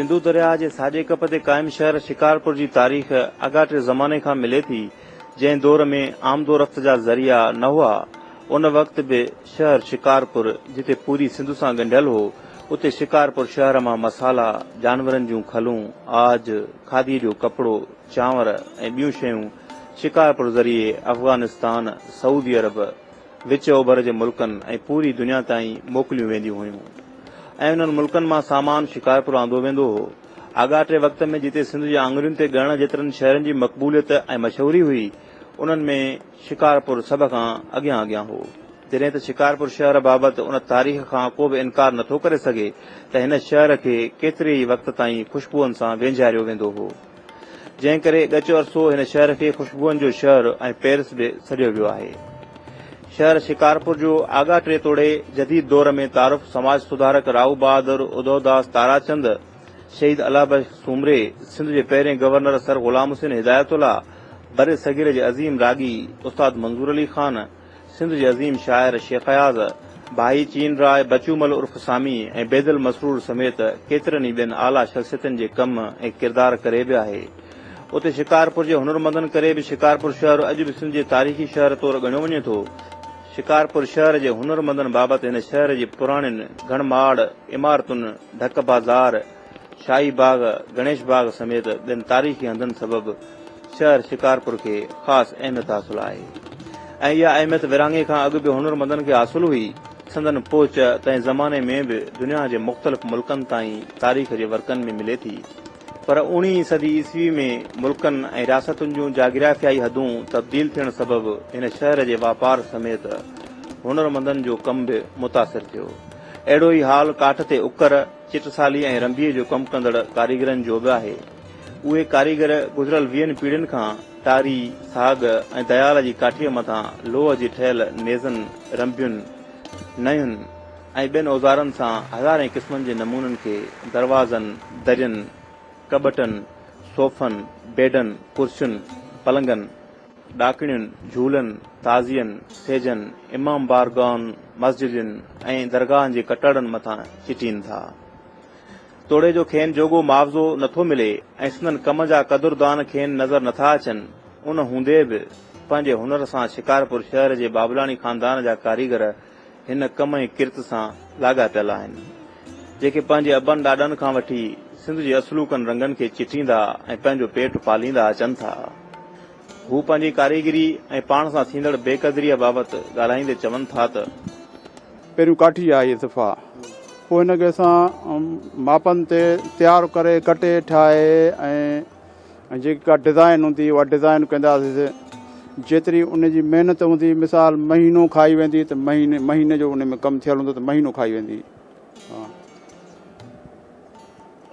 سنڌو درياهه جي ساڄي ڪپ تي قائم شهر شڪارپور جي تاريخ آڳاٽي زماني کان ملي ٿي، جنهن دور ۾ آمدورفت جا ذريعا نه هئا، ان وقت به شهر شڪارپور جتي پوري سنڌ سان ڳنڍيل هو، اتي شڪارپور شهر مان مصالحا، جانورن جون کلون، عاج، کاڌيء جو ڪپڙو، چانور ۽ ٻيون شيون شڪارپور ذريعي افغانستان، سعودي عرب، وچ اوڀر جي ملڪن ۽ پوري دنيا تائين موڪليون وينديون هيون ۽ انهن ملڪن مان سامان شڪارپور آندو ويندو هو. آڳاٽي وقت ۾ جتي سنڌ جي آڱرين تي ڳڻڻ جيترن شهرن جي مقبوليت ۽ مشهوري هئي، انهن ۾ شڪارپور سڀ کان اڳيان اڳيان هو. جڏهن ته شڪارپور شهر بابت ان تاريخ کان ڪو به انڪار نٿو ڪري سگهي ته هن شهر کي ڪيتري ئي وقت تائين خوشبوئن سان وينجهاريو ويندو هو. جنهن ڪري ڳچ عرصو هن شهر کي خوشبوئن جو شهر ۽ پيرس به سڏيو ويو آهي. شهر شڪارپور جو آڳاٽي توڙي جديد دور ۾ تعارف سماج سڌارڪ رائو بهادر اڌوداس تاراچند، شهيد الله بخش سومري، سنڌ جي پهرين گورنر سر غلام حسين هدايت الله، برصغير جي عظيم راڳي استاد منظور علي خان، سنڌ جي عظيم شاعر شيخ اياز، ڀائي چين راء، بچومل عرف سامي ۽ بيدل مسرور سميت ڪيترن ئي ٻين اعليٰ شخصيتن جي ڪم ۽ ڪردار ڪري به آهي. اتي شڪارپور جي هنرمندن ڪري به شڪارپور شهر اڄ به سنڌ جي تاريخي شهر طور ڳڻيو وڃي ٿو. شڪارپور شهر جي هنرمندن بابت هن شهر جي پراڻين گهڻ ماڙ عمارتن، ڍڪ بازار، شاهي باغ، گڻيش باغ سميت ٻين تاريخي هنڌن سبب شهر شڪارپور کي خاص اهميت حاصل آهي ۽ اها اهميت ورهاڱي کان اڳ به هنرمندن کي حاصل هئي. سندن پهچ تنهن زماني ۾ به دنيا جي مختلف ملڪن تائين تاريخ جي ورقن ۾ ملي ٿي. پر اوڻيهين صدي عيسوي ۾ ملڪن ۽ رياستن جون جاگرافيائي حدون تبديل ٿيڻ سبب هن شهر جي واپار سميت هنرمندن جو ڪم به متاثر ٿيو. اهڙو ئي حال ڪاٺ تي اڪر، چٽسالي ۽ رنبيء جو ڪم ڪندڙ ڪاريگرن جو به آهي. اهي ڪاريگر گذريل ويهن پيڙهين کان ٽاري، ساڳ ۽ ديال جي ڪاٺيء مٿان لوهه جي ٺهيل نيزن، رنبين، نيهن ۽ ٻين اوزارن سان هزارين قسمن جي نمونن کي دروازن، درين، ڪٻٽن، صوفن، بيڊن، ڪرسين، پلنگن، ڏاڪڻين، جهولن، تعزين، سيجن، امام بارگاهن، مسجدن ۽ درگاهن جي ڪٽهڙن مٿان چٽين ٿا. توڙي جو کين جوڳو معاوضو نٿو ملي ۽ سندن ڪم جا قدردان کين نظر نٿا اچن، ان هوندي به پنهنجي هنر سان شڪارپور شهر جي بابلاڻي خاندان جا ڪاريگر هن ڪم ۽ ڪرت سان لاڳاپيل آهن، جيڪي پنهنجي ابن ڏاڏن کان وٺي سنڌ جي اصلوڪن رنگن کي چٽيندا ۽ پنهنجو پيٽ پاليندا اچن ٿا. هو پنهنجي ڪاريگري ۽ پاڻ سان ٿيندڙ بي قدريء بابت ڳالهائيندي چون ٿا ته. پهريون ڪاٺي آهي هيء صفا، پوء هن کي اسان ماپن تي تيار ڪري ڪٽي ٺاهي ۽ جيڪي ڪا ڊزائن هوندي اها ڊزائن ڪنداسين جيتري ان جي محنت هوندي مثال مهينو کائي ويندي ته مهيني مهيني جو ان ۾ ڪم ٿيل هوندو ته مهينو کائي ويندي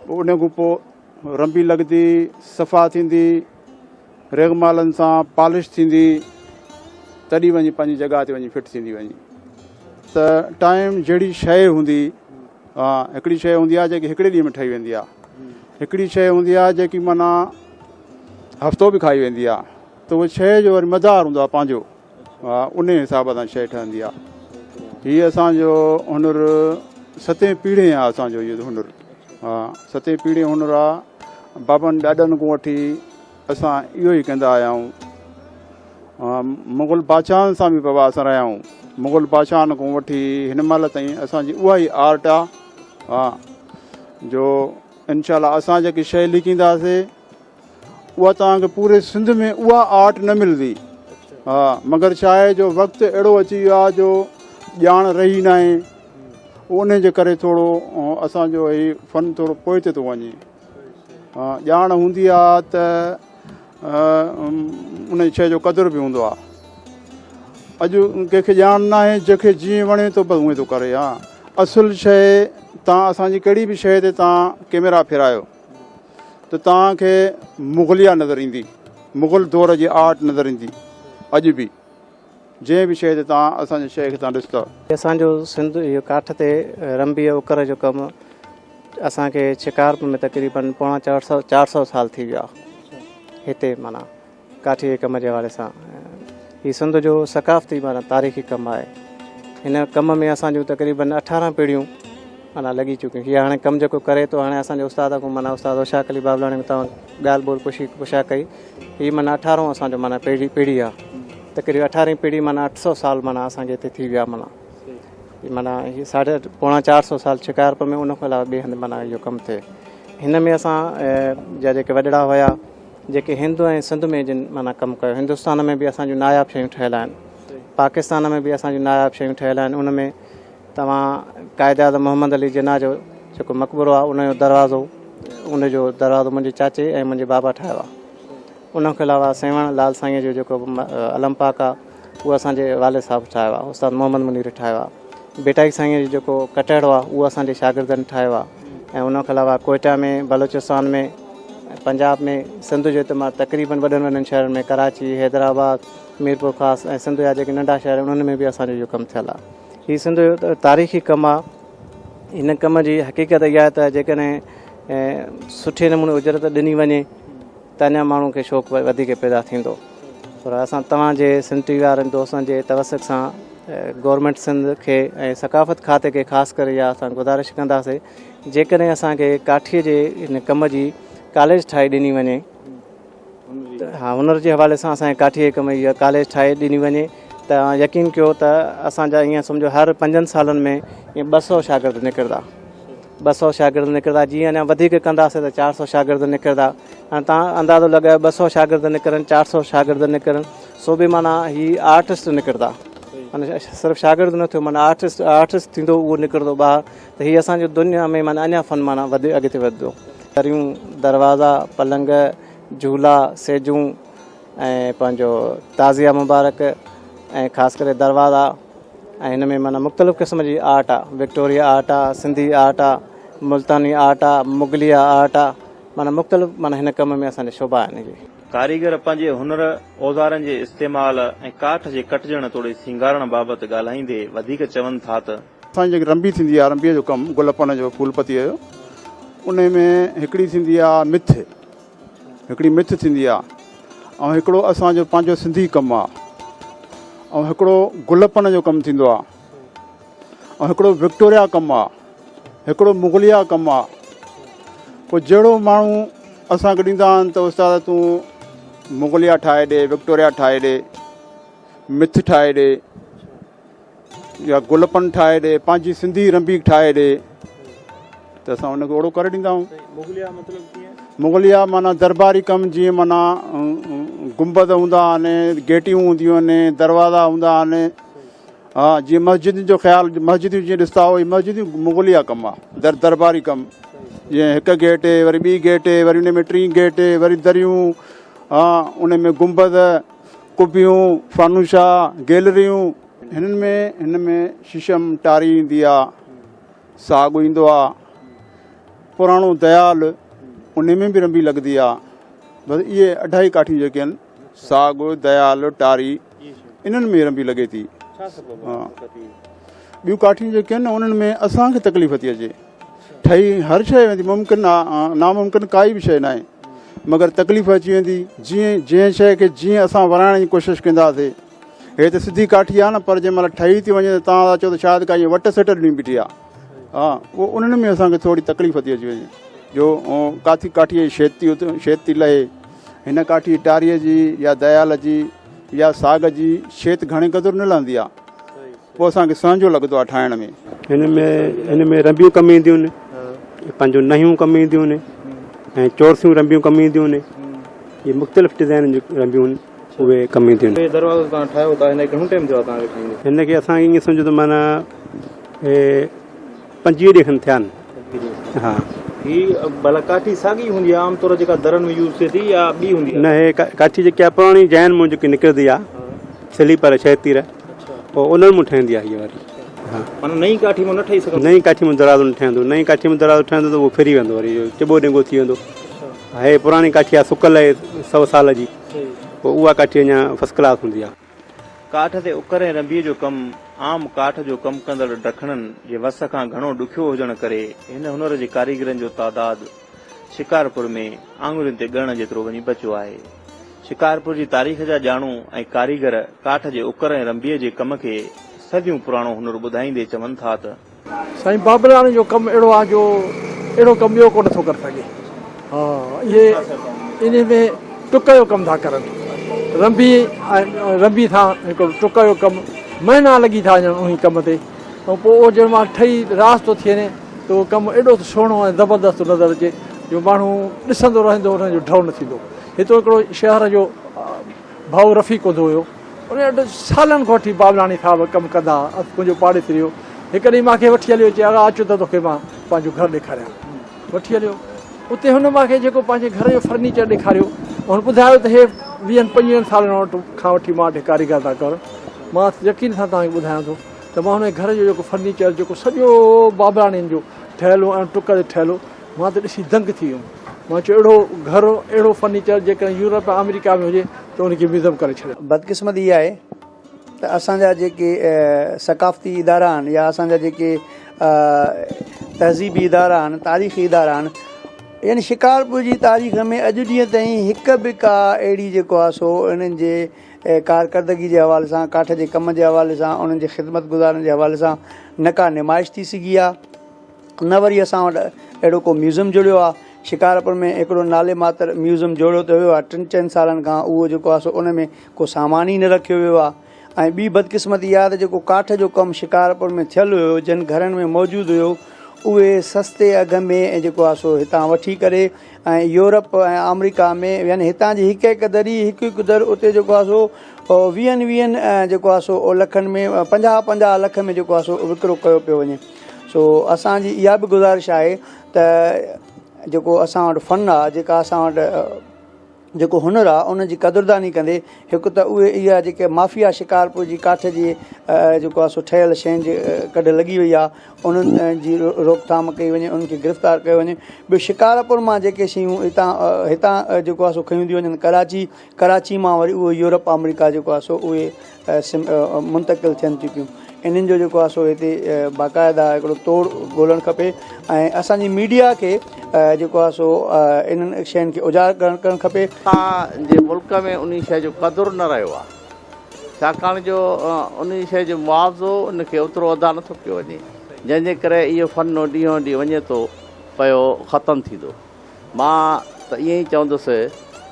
پوء ان کان پوء رنبي لڳندي صفا ٿيندي ريگمالن سان پالش ٿيندي تڏهن وڃي پنهنجي جڳهه تي وڃي فٽ ٿيندي وڃي ته ٽائيم جهڙي شيء هوندي ها هڪڙي شيء هوندي آهي جيڪي هڪڙي ڏينهن ۾ ٺهي ويندي آهي هڪڙي شيء هوندي آهي جيڪي معنيٰ هفتو به کائي ويندي آهي ته اهو شيء جو وري مدار هوندو آهي پنهنجو ها ان حساب سان شيء ٺهندي آهي هي اسانجو هنر ستين پيڙهي آهي اسانجو اهو هنر ها ستين پيڙهي هنر آهي بابن ڏاڏن کان وٺي اسان اهو ئي ڪندا آيا آهيون. مغل بادشاهن سان به بابا اسان رهيا آهيون. مغل بادشاهن کان وٺي هن مهل تائين اسان جي اها ئي آرٽ آ ها جو انشاء الله اسان جيڪي شيء لکينداسي اها توهان کي پوري سنڌ ۾ اها آرٽ نه ملندي ها مگر ڇا آهي جو وقت اهڙو اچي ويو آهي جو ڄاڻ رهي ناهي ان جي ڪري ٿورو اسان جو هي فن ٿورو پوئتي ٿو وڃي. ڄاڻ هوندي آ ته ان شيء جو قدر به هوندو آ. اڄ ڪنهن کي ڄاڻ ناهي جنهن کي جيئن وڻي ٿو بس اونئين ٿو ڪري ها اصل شيء تان اسان جي ڪهڙي به شيء تي تان ڪيميرا ڦيرايو ته تان کي مغليه نظر ايندي مغل دور جي آرٽ نظر ايندي اڄ به جنهن به شيء تي توهان اسان جي شيء کي توهان ڏسندؤ. اسان جو سنڌ اهو ڪاٺ تي رنبيء اڪر جو ڪم اسان کي شڪارپور ۾ تقريبن پوڻا 400 سال ٿي ويا هتي معنيٰ ڪاٺي جي ڪم جي حوالي سان هي سنڌ جو ثقافتي معنيٰ تاريخي ڪم آهي هن ڪم ۾ اسان جون تقريبن 18 پيڙهيون معنيٰ لڳي چڪيون. هي هاڻي ڪم جيڪو ڪري ٿو هاڻي اسان جي استاد کان معنيٰ استاد اوشاق علي بابلاڻي کان توهان ڳالهه ٻولهه پڇي پڇا ڪئي، هي معنيٰ اٺارهون اسان جو معنيٰ پيڙهي پيڙهي آ، تقريبن اٺارهين پيڙهي معنيٰ 800 سال معنيٰ اسان کي هتي ٿي ويا، معنيٰ معنيٰ هي ساڍي پوڻا چار سو سال شڪارپور ۾، ان کان علاوه ٻئي هنڌ معنيٰ اهو ڪم ٿئي. هن ۾ اسان جا جيڪي وڏڙا هيا جيڪي هند ۽ سنڌ ۾ جن معنيٰ ڪم ڪيو، هندستان ۾ به اسان جون ناياب شيون ٺهيل آهن، پاڪستان ۾ به اسان جون ناياب شيون ٺهيل آهن. ان ۾ توهان قائد اعظم محمد علي جناح جو جيڪو مقبرو آهي ان جو دروازو، ان جو دروازو منهنجي چاچي ۽ منهنجي بابا ٺاهيو آهي. ان کان علاوه سيوهڻ لال سائينء جو جيڪو علم پاڪ آهي اهو اسان جي والد صاحب ٺاهيو آهي، استاد محمد منير ٺاهيو آهي. ڀٽائي سائينء جو جيڪو ڪٽهڙو آهي اهو اسان جي شاگردن ٺاهيو آهي. ۽ ان کان علاوه ڪوئٽا ۾، بلوچستان ۾، پنجاب ۾، سنڌ جي ته تقريبن وڏن وڏن شهرن ۾ ڪراچي، حيدرآباد، ميرپورخاص ۽ سنڌ جا جيڪي ننڍا شهر آهن انهن ۾ به اسان جو اهو ڪم ٿيل آهي. هي سنڌ جو تاريخي ڪم آهي. هن ڪم جي حقيقت اها آهي ته جيڪڏهن سٺي نموني اجرت ڏني وڃي ته اڃا ماڻهو کي شوق وڌيڪ پيدا ٿيندو. پر اسان توهان جي سنڌ ٽي وي وارن دوستن جي توسط سان گورنمينٽ سنڌ کي ۽ ثقافت کاتي کي خاص ڪري اها اسان گذارش ڪنداسي جيڪڏهن اسان کي ڪاٺيء جي هن ڪم جي ڪاليج ٺاهي ڏني وڃي، ها هنر جي حوالي سان اسان کي ڪاٺيء جي ڪم جي ڪاليج ٺاهي ڏني وڃي ته يقين ڪيو ته اسان جا ائين سمجهو هر 5 سالن ۾ ائين 200 شاگرد نڪرندا، 200 شاگرد نڪرندا، جيئن اڃا وڌيڪ ڪنداسين ته 400 شاگرد نڪرندا. هاڻي توهان اندازو لڳايو 200 شاگرد نڪرن، 400 شاگرد نڪرن، سو به معنيٰ هي آرٽسٽ نڪرندا، معنيٰ صرف شاگرد نه ٿيو، معنيٰ آرٽسٽ، آرٽسٽ ٿيندو اهو نڪرندو ٻاهر ته هي اسان جو دنيا ۾ معنيٰ اڃا فن معنيٰ وڌي اڳتي وڌندو. دريون، دروازا، پلنگ، جهولا، سيجون ۽ پنهنجو تعزيه مبارڪ ۽ خاص ڪري دروازا ۽ هن ۾ معنيٰ مختلف قسم جي آرٽ آ، وڪٽوريا آرٽ آ، سنڌي آرٽ آ، ملتاني آرٽ آ، مغليه آرٽ آ، معنيٰ مختلف معنيٰ هن ڪم ۾ اسان جا شعبا آهن اهي. ڪاريگر پنهنجي هنر، اوزارن جي استعمال ۽ ڪاٺ جي ڪٽجڻ توڙي سينگارڻ بابت ڳالهائيندي وڌيڪ چون ٿا ته. اسان جي جيڪي رنبي ٿيندي آ، رنبيء جو ڪم گل پن جو ڦول پتيء جو، انهي ۾ هڪڙي ٿيندي آ مٿ، هڪڙي مٿ ٿيندي آ ۽ هڪڙو اسان جو پنهنجو سنڌي ڪم آ ۽ هڪڙو گل پن جو ڪم ٿيندو آ ۽ هڪڙو وڪٽوريا ڪم آ، هڪڙو مغليه ڪم آ. پوء جهڙو ماڻهو اسان کي ڏيندا آهن ته استاد تون مغليه ٺاهي ڏي، وڪٽوريا ٺاهي ڏي، مٿ ٺاهي ڏي يا گل پن ٺاهي ڏي، پنهنجي سنڌي رنبي ٺاهي ڏي ته اسان ان کي اوڙو ڪري ڏيندا آهيون. مغليه مطلب ڪيئن؟ مغليه معنيٰ درباري ڪم، جيئن معنيٰ گنبذ هوندا آهن، گيٽيون هونديون آهن، دروازا هوندا آهن، ها جيئن مسجدن جو خيال، مسجدون جيئن ڏسندا آهيو، هي مسجدون مغليه ڪم آهي، درباري ڪم، جيئن هڪ گيٽ وري ٻي گيٽ وري ان ۾ ٽين گيٽ وري دريون، ها ان ۾ گنبذ، قبيون، فانوشا، گيلريون. هنن ۾ هن ۾ شيشم ٽاري ايندي آ، ساڳ ايندو آ، پراڻو ديال ان ۾ به رنبي لڳندي آ. بس اهي اڍائي ڪاٺيون جيڪي آهن، ساڳ، ديال، ٽاري، انهن ۾ رنبي لڳي ٿي. ٻيون ڪاٺيون جيڪي آهن انهن ۾ اسان کي تڪليف ٿي اچي. ٺهي هر شيء ويندي، ممڪن آ ناممڪن ڪائي به شيء ناهي، مگر تڪليف اچي ويندي. جيئن جنهن شيء کي جيئن اسان ورائڻ جي ڪوشش ڪنداسي، هي ته سڌي ڪاٺي آ نه، پر جنهن مهل ٺهي ٿي وڃي ته توهان ٿا چئو ته شايد ڪا ائين وٽ سٽ ڏني بيٺي آ. ها اهو انهن ۾ اسان کي ٿوري تڪليف ٿي اچي وڃي جو ڪاٿي ڪاٺيء جي شيت ٿي شيت ٿي لهي. هن ڪاٺي ٽاريء جي يا ديال جي يا ساڳ جي شيت گهڻي قدر نه لهندي آ، پوء اسان کي سهنجو لڳندو آ ٺاهڻ ۾. هن ۾ رنبيون ڪم اينديون آهن، پنهنجون نهيون ڪم اينديون آهن ۽ چورسيون رنبيون ڪم اينديون آهن. اهي مختلف ڊزائنن جون رنبيون آهن، اهي ڪم اينديون آهن. هي دروازو توهان ٺاهيو ٿا، هن کي گهڻو ٽائيم ٿيو آهي توهان کي ٺاهيندي؟ هن کي اسان کي ائين سمجهو ته معنيٰ 25 ڏينهن کن ٿيا آهن. ها. هي ڀلا ڪاٺي ساڳي هوندي آهي عام طور جيڪا درن ۾ يوز ٿئي ٿي يا ٻي هوندي آهي؟ نه هي ڪاٺي جيڪي آهي پراڻي جاين مان جيڪي نڪرندي آهي سليپر شهتير پوء انهن مان ٺهندي آهي هيء واري. ها. معنيٰ نئين ڪاٺي مان نه ٺهي سگهندو؟ نئين ڪاٺي مان دروازو نه ٺهندو، نئين ڪاٺي مان دروازو ٺهندو ته اهو ڦري ويندو وري چٻو ڏنگو ٿي ويندو. هي پراڻي ڪاٺي آهي سڪل آهي 100 سال جي، پوء اها ڪاٺي اڃا فرسٽ ڪلاس هوندي آهي. ڪاٺ تي اڪر ۽ رنبيء جو ڪم عام ڪاٺ جو ڪم ڪندڙ ڊکڻن جي وس کان گهڻو ڏکيو هجڻ ڪري هن هنر جي ڪاريگرن جو تعداد شڪارپور ۾ آڱرين تي ڳڻڻ جيترو وڃي بچيو آهي. شڪارپور جي تاريخ جا ڄاڻو ۽ ڪاريگر ڪاٺ جي اڪر ۽ رنبيء جي ڪم کي صديون پراڻو هنر ٻڌائيندي چون ٿا ته. سائين بابلاڻي جو ڪم اهڙو آهي جو اهڙو ڪم ٻيو ڪو نٿو ڪري سگهي. ها اهي انهي ۾ ٽڪ جو ڪم ٿا ڪرن. رنبي ۽ رنبي سان هڪڙو ٽڪ جو ڪم مهينا لڳي ٿا وڃن انهي ڪم تي ۽ پوء اهو جنهن مهل ٺهي راس ٿو ٿئي ته اهو ڪم ايڏو ته سهڻو ۽ زبردست ٿو نظر اچي جو ماڻهو ڏسندو رهندو ان جو ڍؤ نه ٿيندو. هتو هڪڙو شهر جو ڀائو رفيق هوندو هيو. ان وٽ سالن کان وٺي بابلاڻي صاحب ڪم ڪندا ها. منهنجو پاڙيسري هو. هڪ ڏينهن مان کي وٺي هليو، چي آغا اچ ته توکي مان پنهنجو گهر ڏيکاريان. وٺي هليو. اتي هن مان کي جيڪو پنهنجي گهر جو فرنيچر ڏيکاريو. هن ٻڌايو ته هي ويهن پنجويهن سالن کان وٺي مان وٽ ڪاريگر ٿا ڪرن. مان يقين سان توهان کي ٻڌايان ٿو ته مان هن جي گهر جو جيڪو فرنيچر جيڪو سڄو بابلاڻين جو ٺهيل هو ۽ ٽڪ تي ٺهيل هو، مان ته ڏسي دنگ ٿي ويم. مان چيو اهڙو گهر، اهڙو فرنيچر جيڪڏهن يورپ يا آمريڪا ۾ هجي ته ان کي ميوزم ڪري ڇڏين. بدقسمتي اها آهي ته اسان جا جيڪي ثقافتي ادارا آهن يا اسان جا جيڪي تهذيبي ادارا آهن، تاريخي ادارا آهن، يعني شڪارپور جي تاريخ ۾ اڄ ڏينهن تائين هڪ به ڪا اهڙي جيڪو آهي سو انهن جي ڪارڪردگي جي حوالي سان، ڪاٺ جي ڪم جي حوالي سان، انهن جي خدمت گذارن جي حوالي سان نه ڪا نمائش ٿي سگهي آهي. نه وري اسان وٽ اهڙو ڪو ميوزم جڙيو آهي. شڪارپور ۾ هڪڙو نالي ماتر ميوزم جوڙيو ته ويو آهي ٽن چئن سالن کان اهو جيڪو آهي سو ان ۾ ڪو سامان ئي نه رکيو ويو آهي ۽ ٻي بدقسمتي اها ته جيڪو ڪاٺ جو ڪم شڪارپور ۾ ٿيل هيو جن گهرن ۾ موجود هيو اهي سستي اگهه ۾ جيڪو آهي سو هتان وٺي ڪري ۽ يورپ ۽ آمريڪا ۾ يعني هتان جي هڪ هڪ دري هڪ هڪ در اتي جيڪو آهي سو ويهن ويهن جيڪو آهي سو لکن ۾ پنجاهه پنجاهه لک ۾ جيڪو آهي سو وڪرو ڪيو پيو وڃي. سو اسان جي اها به گذارش آهي ته جيڪو اسان وٽ فن آهي جيڪا اسان وٽ جيڪو هنر آهي ان جي قدرداني ڪندي هڪ ته اهي اها جيڪي مافيا شڪارپور جي ڪاٺ جي جيڪو آهي سو ٺهيل شين جي ڪڍ لڳي وئي آهي انهن جي روڪٿام ڪئي وڃي انهن کي گرفتار ڪيو وڃي ٻيو شڪارپور مان جيڪي شيون هتان هتان جيڪو آهي سو کنيون ٿيون وڃن ڪراچي ڪراچي مان وري اهو يورپ آمريڪا جيڪو آهي سو اهي منتقل ٿين ٿيون پيون انهن جو جيڪو آهي سو هتي باقاعده هڪڙو توڙ ڳولڻ کپي ۽ اسان جي ميڊيا کي جيڪو آهي سو انهن شين کي اجاگر ڪرڻ ڪرڻ کپي. اسان جي ملڪ ۾ انهي شيء جو قدر نه رهيو آهي ڇاڪاڻ جو انهي شيء جو معاوضو ان کي اوترو ادا نٿو ڪيو وڃي جنهن جي ڪري اهو فن ڏينهون ڏينهن وڃي ٿو پيو ختم ٿيندو. مان ته ائين ئي چوندس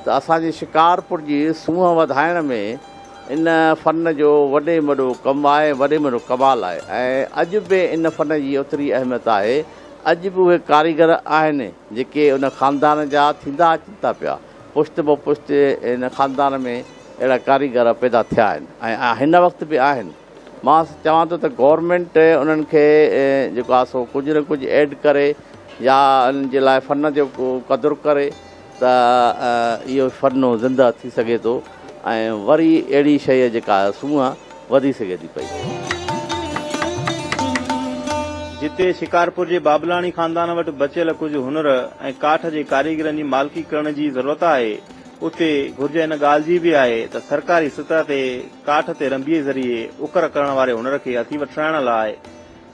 ته اسان جي شڪارپور جي سونهن وڌائڻ ۾ ان فن جو وڏي ۾ وڏو ڪم آهي ۽ وڏي ۾ وڏو ڪمال آهي ۽ اڄ به ان فن جي اوتري اهميت آهي. اڄ به اهي ڪاريگر آهن جيڪي ان خاندان جا ٿيندا اچن ٿا پيا. پشت به پشت ان خاندان ۾ اهڙا ڪاريگر پيدا ٿيا آهن ۽ هن وقت به آهن. مان چوان ٿو ته گورنمينٽ انهن کي جيڪو آهي سو ڪجهه نه ڪجهه ايڊ ڪري يا انهن جي لاء فن جو قدر ڪري ته اهو فن زنده ٿي سگهي ٿو ۽ وري اهڙي شيء جيڪا سونهن وڌي سگهي ٿي پئي. جتي شڪارپور جي بابلاڻي خاندان وٽ بچيل ڪجهه هنر ۽ ڪاٺ جي ڪاريگرن جي مالڪي ڪرڻ جي ضرورت آهي، اتي گهرج ان ڳالهه جي به آهي ته سرڪاري سطح تي ڪاٺ تي رنبيء ذريعي اڪر ڪرڻ واري هنر کي هٿي وٺرائڻ لاء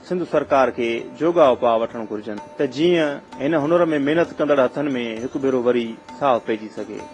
سنڌ سرڪار کي جوڳا اپاء وٺڻ گهرجن ته جيئن هن هنر ۾ محنت ڪندڙ هٿن ۾ هڪ ڀيرو وري ساهه پئجي سگهي.